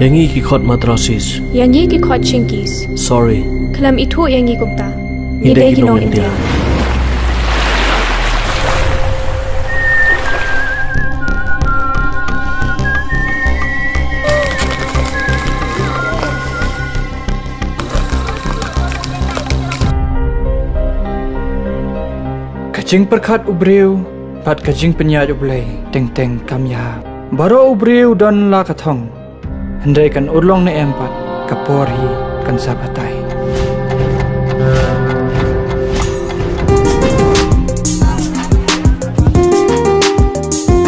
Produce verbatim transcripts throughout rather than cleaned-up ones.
Ïa ngi ki khot Madrasis. Ïa ngi ki khot Chinkies. Sorry. Khlem ithuh ïa ngi kumta. Ngi dei ki nong India. Ka jingpyrkhat u briew bad ka jingpynïaid U Blei teng teng kam ïahap. Baroh u briew don la ka thong, hynrei kan urlong ne em pat, ka por hi kan sa batai.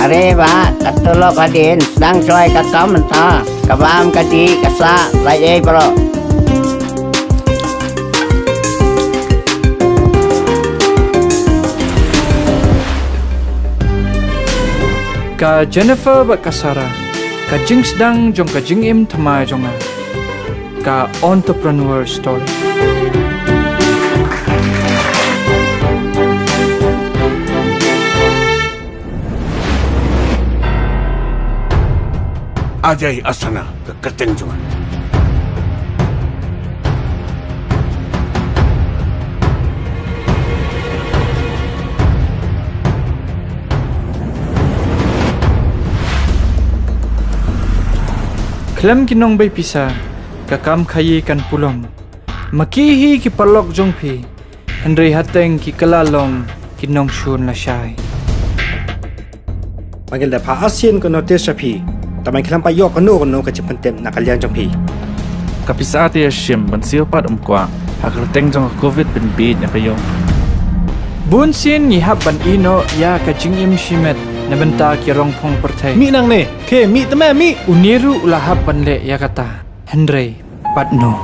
Are ba, ka tulop hadien, sdang shuwa ka kam mynta, ka bam ka dih ka sah, lait ei baroh. Ka Jennifer bad ka Sarah, ka jingsdang jong ka jingim thymmai jong nga. Ka Entrepreneur Story. Ajay Asana, ka kyrteng jong nga. Khlem ki nongbei pisa, ka kam khaïi kan pulom. Ma ki hi ki paralok jong phi, hynrei hateng ki kylla long ki nongshun lashai. Ba ngi la pha asien ka notis sha phi, tangba ngi khlem pat ïoh kano kano ka jingpyntip na ka liang jong phi. Ka pisa te ïa shim ban siew pat ym kwah, ha ka kyrteng jong ka covid pynbieit ïa ka ïong. Bun sien ngi hap ban ïeh noh ïa ka jingim shimet na bynta ki rong phong pyrthei. Mih nangne, khe mih te me mih. Une ruh u la hap ban leh ïa kata, hynrei pat no.